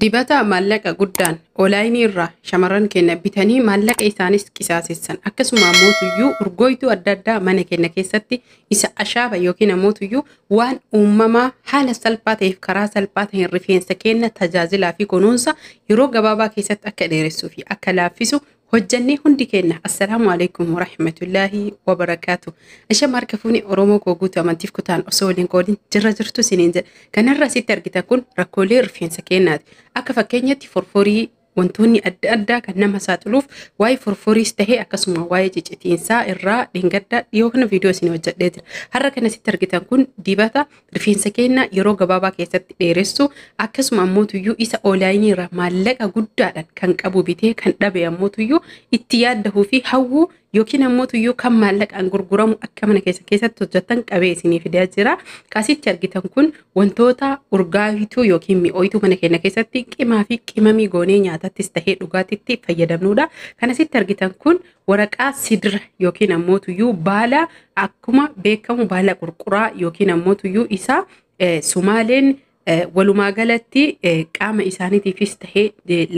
Dibata maallaqa guddaan onlaayinii irraa shamarran keenya bitanii maallaqa isaanis qisaasessan, akkasuma ammoo urgooytuu adda addaa mana keenya keessatti isa ashaaba yookiin ammoo waan uumamaa haala salphaa ta'eef karaa salphaa ta'een rifeensa keenya tajaajilaa fi kunuunsa yeroo gabaabaa keessatti akka dheeressuu fi akka laaffisu hojjannee hundi keenya. Assalaamu alaikum warahmatullaahi wabarakaatu. Ishee harka fuuni Oromoo koo guutuu amantiif kutaan osoo waliin qoodin jirra jirtu isiniin jedha. Kanarra asitti argitan kun rakkoolee rifeensa keenyaati. Akka fakkeenyatti forforii, wantoonni adda addaa kan nama saaxiluuf, waa'ee forforiis tahee akkasuma waa'ee cicitiinsaa irraa dheengaddaa dhiyoo kana viidiyoo isin hojjedhee jira. Har'a kan asitti argitan kun dibata rifeensa keenya yeroo gabaabaa keessatti dheeressu, akkasuma ammootuyyuu isa onlaayinii irraa maallaqa guddaadhaan kan qabu bitee kan dhabe ammootuyyuu itti yaaddahuu fi hawwuu yookiin ammootuyyuu kan maallaqaan gurguramu akka mana keessa keessatti hojjetan qabee isinii fidaa jira. Kasitti argitan kun wantoota urgaawituu yookiin mi'ooyituu mana keenya keessatti qimaa fi qimamii goonee nyaatattis tahee dhugaatitti fayyadamnudha. Kan asitti argitan kun waraqaa sidira yookiin ammootuyyuu baala, akkuma beekamu baala qurquraa yookiin ammootuyyuu isa Sumaaleen walumaa galatti qaama isaaniitiifis tahee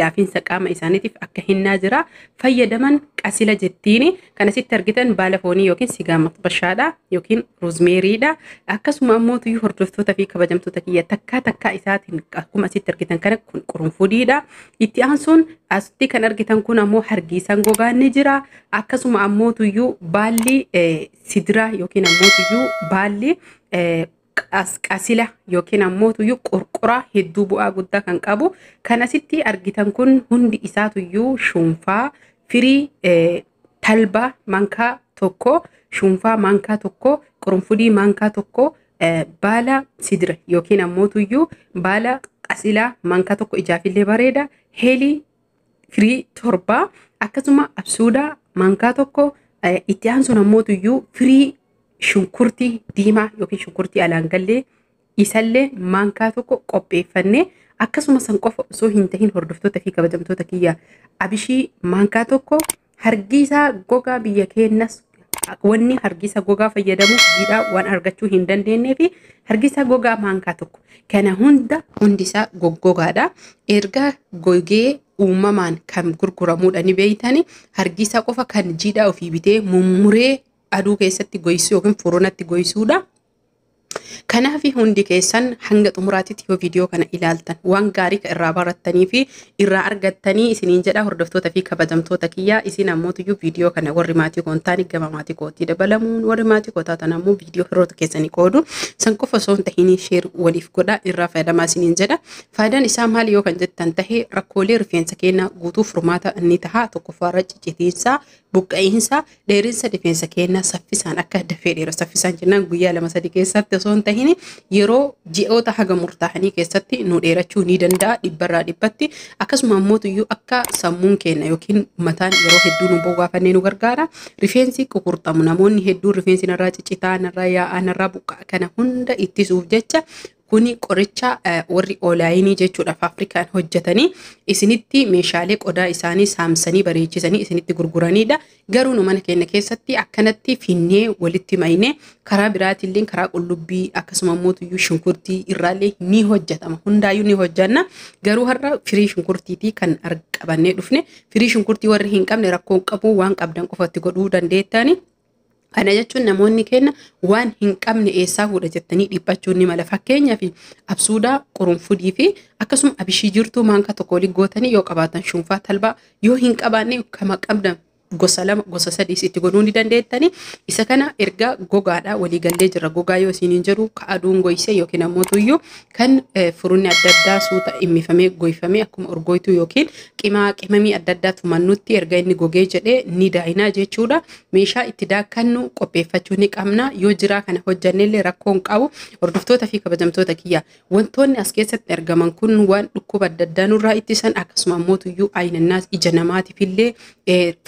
laafinsa qaama isaaniitiif akka hinnaa jira fayyadaman qasila jettiini. Kan asitti argitan baala foonii yookiin sigaa maxbashaadha yookiin roozmeeriidha. Akkasuma ammootuyyuu hordoftoota fi kabajamtoota kiyya, takkaa takkaa isaatiin akkuma asitti argitan kana kun qurunfudiidha. Itti aansuun asitti kan argitan kun ammoo hargiisaan gogaan ni jira. Akkasuma ammootuyyuu baalli sidiraa yookiin ammootuyyuu baalli qasila yookiin ammootuyyuu qorqoraa hedduu bu'aa guddaa kan qabu. Kan asitti argitan kun hundi isaatuyyuu shuunfaa firii talbaa maankaa tokko, shuunfaa maankaa tokko, qurunfudii maankaa tokko, baala sidira yookiin ammootuyyuu baala qasilaa maankaa tokko, ijaafillee bareeda, heelii firii 7, akkasuma absuudaa maankaa tokko. Itti aansuun ammootuyyuu firii shunkurtii diimaa yookiin shunkurtii alaangallee isallee maankaa tokko qopheeffannee, akkasuma san qofa osoo hin tahin, hordoftoota fi kabajamtoota kiyya, abishii maankaa tokko, hargiisa gogaa biyya keenyas wanni hargisa gogaa fayyadamuuf jiidhaa waan argachuu hin dandeenyee fi hargisa gogaa maankaa tokko. Kana hunda hundisaa goggogaadha. Erga gogee uumamaan kan gurguramuudha ni beeytani. Hargisa qofa kan jiidhaa ofii bitee mummuree aduu keessatti goysuu yookiin furonatti goysuudha. Kanaaf hundi keessan hanga xumuraatitti yoo viidiyoo kana ilaaltan waan gaarii irraa barattanii fi irraa argattanii isiniin jedha. Hordoftoota fi kabajamtoota kiyyaa, isin ammootuyyuu viidiyoo kana warri maatii koontaanii gama maatii kootii dabalamuun, warri maatii koo taatan ammoo viidiyoo hiriyoota keessanii qoodu, san qofa osoo hin tahin share waliif godha, irraa fayyadamaa isiniin jedha. Faayidaan isaa maali yoo kan jettan tahe, rakkoolee rifeensa keenyaa guutuu furmaata inni taha. Tokkoffaarra ciccitiinsaa, buqqa'iinsa, dheerinsa rifeensa keenyaa saffisaan akka dafee dheera. Saffisaan jennaan guyyaa 2 3 keessatti osoo hin tahin yeroo ji'oota haga murtaa'anii keessatti nu dheerachuu ni danda'a dhibbarraa dhibbatti. Akkasuma ammootuyyuu akka sammuun keenya yookiin mataan yeroo hedduu nu bowwaafannee nu gargaara. Rifeensi ququrxamu, namoonni hedduun rifeensi narraa ciccitaa, narraa yaa'aa, narraa buqqa'a, kana hunda ittisuuf jecha kuni qoricha warri onlaayinii jechuudha Afrikaan hojjetanii isinitti meeshaalee qodaa isaanii saamsanii bareechisanii isinitti gurguranidha. Garuu nu mana keenya keessatti akkanatti finnee walitti maynee karaa biraatillee karaa qullubbii akkasuma immoo shunkurtii irraallee ni hojjetama. Hundaayyuu ni hojjanna. Garuu har'a firii shunkurtiitii kan qabannee dhufne. Firii shunkurtii warri hin qabne rakkoo qabu, waan qabdan qofatti godhuu dandeettani. Kana jechuun namoonni keenya waan hin qabne eessaa fuudha jettanii dhiphachuun ni mala. Fakkeenyaaf absuudaa, qurunfudii fi akkasuma abishii jirtuu maankaa tokko waliin gootanii, yoo qabaatan shunfaa talbaa, yoo hin qabaanne kama qabdan gosa lama gosa sadiis itti godhuu ni dandeettani. Isa kana erga gogaadha walii gallee jira. Gogaa yoo isiniin jedhu ka aduun goyse yookiin ammoo tuyyuu kan furunni adda addaa suuta immifamee goyfamee akkuma urgooytuu yookiin qimaa qimamii adda addaa tumannutti erga inni gogee jedhee ni daayinaa jechuudha. Meeshaa itti daakkannu qopheeffachuu ni qabna. Yoo jiraa kana hojjannellee rakkoo hin qabu. Hordoftoota fi kabajamtoota kiyya, wantoonni as keessatti argaman kun waan dhukkuba adda addaa nurraa ittisan, akkasuma ammoo tuyyuu ayinannaas ija namaatiif illee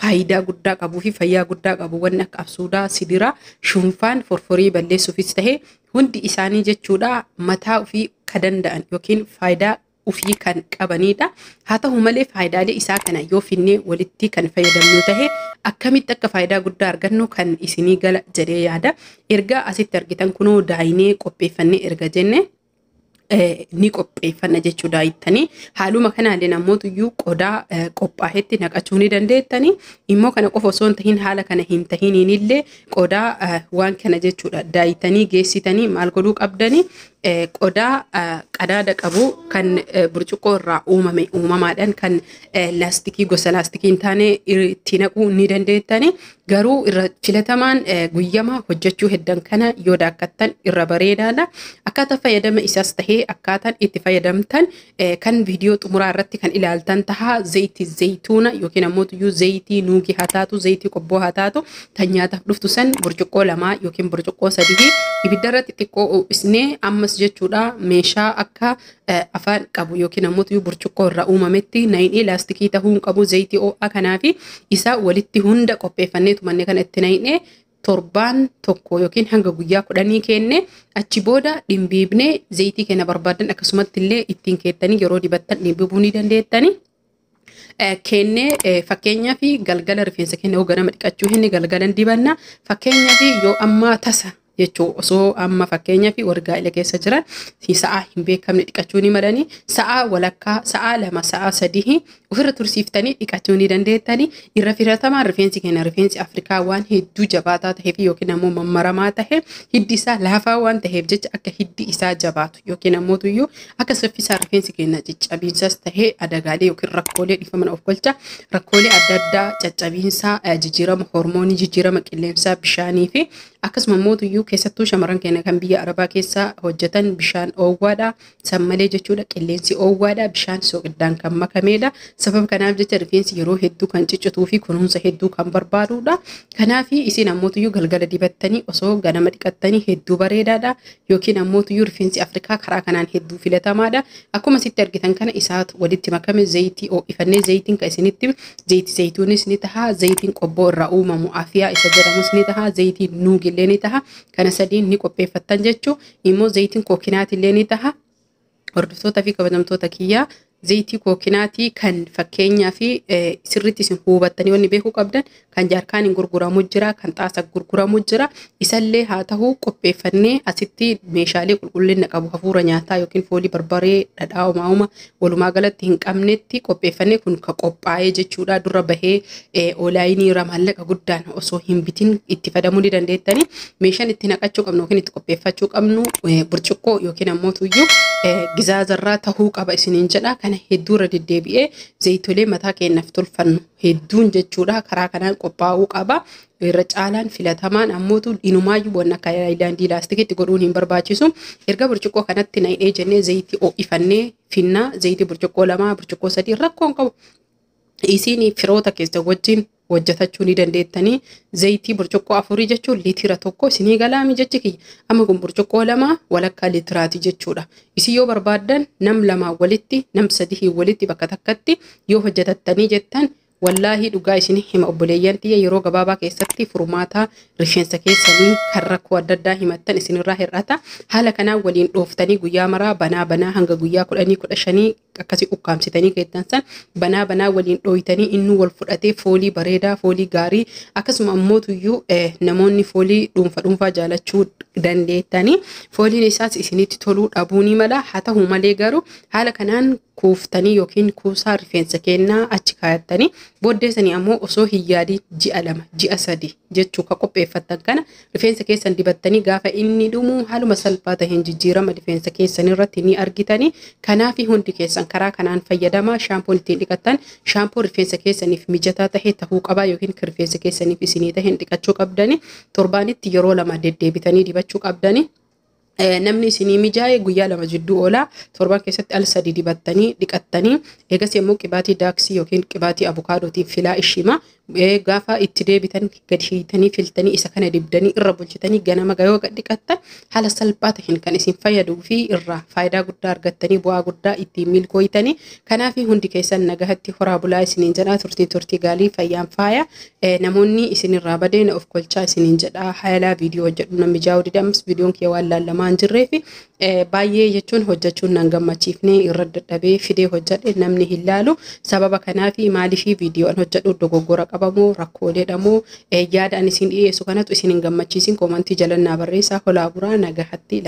faayidaa guddaa qabuu fi fayyaa guddaa qabu. Wanni akka absuudaa, sidiraa, shunfaan forforii balleessuufis ta'e hundi isaanii jechuudha mataa ofii ka danda'an yookiin faayidaa ofii kan qabanidha. Haa ta'u malee faayidaalee isaa kana yoo finnee walitti kan fayyadamnu tahe akkamitti akka faayidaa guddaa argannu kan isinii gala jedhee yaada. Erga asitti argitan kunoo daayinee qopheeffannee erga jenne Ni qopheeffanna jechuudha jettanii haaluma kanaallee namootuyyuu qodaa qophaa'etti naqachuu ni dandeettanii. Immoo kana qofa osoo hin tahin, haala kana hin tahiniinillee qodaa waan kana jechuudha daayitanii geessitanii maal godhuu qabdanii, qodaa qadaada qabu kan burcuqqoo irraa uumame, uumamaadhaan kan laastikii, gosa laastikii hin taane itti naquu ni dandeettanii. Garuu irra filatamaan guyyama hojjechuu heddan kana yoo daakkattan irra bareedaadha. Akkaataa fayyadama isaas tahee akkaataan itti fayyadamtan kan viidiyoo xumuraa irratti kan ilaaltan tahaa. Zayitii zayituuna yookiin ammoo zayitii nuugii haa taatu, zayitii qobboo haa taatu, tan nyaataaf dhuftu san burcuqqoo 2 yookiin burcuqqoo 3 ibidda irratti xiqqoo ho'isnee, ammas jechuudha meeshaa akka afaan qabu yookiin ammoo burcuqqoo irraa uumametti nayinee, laastikii ta'uu hin qabu, zayitii ho'aa kanaa fi isa walitti hunda qopheeffannee tumannee kana itti nayinee torbaan tokko yookiin hanga guyyaa 10 kenne, achi booda dhimbiibnee zayitii keenya barbaadan akkasumatti illee ittiin keettanii yeroo dibattan dhimbiibuu ni dandeettanii. Kennee fakkeenyaaf galgala rifeensa keenya yoo ganama dhiqachuu hin galgalan dibanna, fakkeenyaaf yoo amma tasa jechuu osoo amma fakkeenyaaf warri gaa'ela keessa jiran sa'aa hin beekamne dhiqachuu ni malanii, sa'aa walakkaa, sa'aa 2, sa'aa 3 ofirra tursiiftanii dhiqachuu ni dandeettanii. Irra filatamaan rifeensi keenya, rifeensi Afrikaa waan hedduu jabaataa ta'eef yookiin ammoo mammaramaa ta'e, hiddi isaa laafaa waan ta'eef jecha, akka hiddi isaa jabaatu yookiin ammoo tuyyuu akka saffisaa rifeensi keenya caccabiinsas ta'ee adagaalee yookiin rakkoolee, dhiifama of golcha, rakkoolee adda addaa, caccabiinsaa, jijjiirama hormoonii, jijjiirama qilleensaa, bishaanii fi akkasuma immoo tuyyuu keessattuu shamarran keenya kan biyya arabaa keessa hojjetan bishaan oowwaadha. San malee jechuudha qilleensi oowwaadha. Bishaan soqiddaan kan makameedha. Sababa kanaaf jecha rifeensi yeroo hedduu kan ciccituu fi kunuunsa hedduu kan barbaadudha. Kanaaf isin ammoo tuyyuu galgala dibattanii osoo ganama dhiqattanii hedduu bareedaadha. Yookiin ammoo tuyyuu rifeensi Afrikaa karaa kanaan hedduu filatamaadha. Akkuma sitti argitan kana isaatu walitti makame, zayitii ho'ifannee, zayitiin kan isinitti zayitii zayituunis ni taha, zayitiin qobboo irraa uumamu afiyaa isa jedhamus ni taha, zayitiin nuugillee ni taha. Kana sadiin ni qopheeffattan jechuu. Immoo zayitiin kookinaatillee ni taha. Hordoftoota fi kabajamtoota kiyyaa, zayitii kookinaatii kan fakkeenyaa fi sirriitti isin hubattanii wanni beekuu qabdan, kan jaarkaaniin gurguramu jira, kan xaasa gurguramu jira. Isallee haa ta'u qopheeffannee asitti meeshaalee qulqullina qabu, hafuura nyaataa yookiin foolii barbaree dhadhaa umaa'uma walumaa galatti hin qabnetti qopheeffannee, kun ka qophaa'ee jechuudha dura bahee onlaayinii irraa maallaqa guddaan osoo hin bitin itti fayyadamuu ni dandeettanii. Meeshaan itti naqachuu qabnu yookiin itti qopheeffachuu qabnu burcuqqoo yookiin ammoo tuyyuu gizaazarraa tahuu qaba isiniin jedha. Kana hedduu irra deddeebi'ee zayitolee mataa keenyaaf tolfannu hedduun jechuudha karaa kanaan qophaa'uu qaba. Irra caalaan filatamaan ammootu inumaayyuu wanna akka aayilaandii laastikiitti godhuun hin barbaachisu. Erga burcuqqoo kanatti naqnee jennee zayitii ho'ifannee finnaa, zayitii burcuqqoo 2, burcuqqoo 3 rakkoon qabu. Isin firoota keessa wajjin hojjetachuu ni dandeettanii. Zayitii burcuqqoo 4 jechuun liitira 1 isinii galaami jechi kiyya. Amma kun burcuqqoo 2 walakkaa liitiraati jechuudha. Isin yoo barbaaddan nam 2 walitti, nam 3 walitti bakka takkatti yoo hojjetattanii jettan, wallaahi dhugaa isin hima obboleeyyan tiyya, yeroo gabaabaa keessatti furmaata rifeensa keessanii kan rakkoo adda addaa himattan isinirraa hir'ata. Haala kanaan waliin dhooftanii guyyaa maraa banaa banaa hanga guyyaa 10, 15 akkasii ukkaamsitanii keettan san banaa banaa waliin dhooytanii innuu wal fudhatee foolii bareedaa, foolii gaarii, akkasuma ammoo tuyyuu namoonni foolii dhuunfa dhuunfaa jaalachuu dandeettanii fooliin isaas isinitti toluu dhabuu ni mala. Haa ta'u malee garuu haala kanaan kuuftanii yookiin kuusaa rifeensa kennaa achi kaayattanii booddeessanii ammoo osoo hin yaadin ji'a 2, ji'a 3 jechuu ka qopheeffattan kana rifeensa keessan dibattanii gaafa inni dhumu haaluma salphaa ta'een jijjiirama rifeensa keessan irratti ni argitanii. Kanaaf hundi keessan karaa kanaan fayyadamaa. Shaampoon ittiin dhiqattan shaampoo rifeensa keessaniif mijataa ta'e ta'uu qabaa yookiin rifeensa keessaniif isinii ta'e dhiqachuu qabdani. Torbaanitti yeroo 2 deddeebitanii dibachuu qabdani. Namni isinii mijaa'e guyyaa 2 jidduu oolaa, torban keessatti al 3 dibattanii dhiqattanii, eegas immoo qibaatii daaksii yookiin qibaatii abukaadootiin filaa ishima, gaafa itti deebitan gadi hiitanii filtanii isa kana dibdanii irra bulchitanii ganama yoo dhiqattan haala salphaa ta'een kan isin fayyaduu fi irraa faayidaa guddaa argattanii bu'aa guddaa ittiin milkooytanii. Kanaaf hundi keessan nagahatti horaa bulaa isiniin jedhaa. Turtii gaarii, fayyaan faaya. Namoonni isinirraa badeen of kolchaa isiniin jedhaa. Haala viidiyoo hojjedhu namni jaa'u didammas viidiyoon kee waan laallamaa hin jirreef baay'ee jechuun hojjechuun nan gammachiifne, irra dadhabee fidee hojjedhe namni hin laalu. Sababa kanaaf maaliif viidiyoon hojjedhu dogoggora qabamoo rakkooleedhamoo yaada ani isin dhiyeessu kanatu isin hin gammachiisin? Koomantii jalannaa barreessaa. Holaa buraa, nagahatti.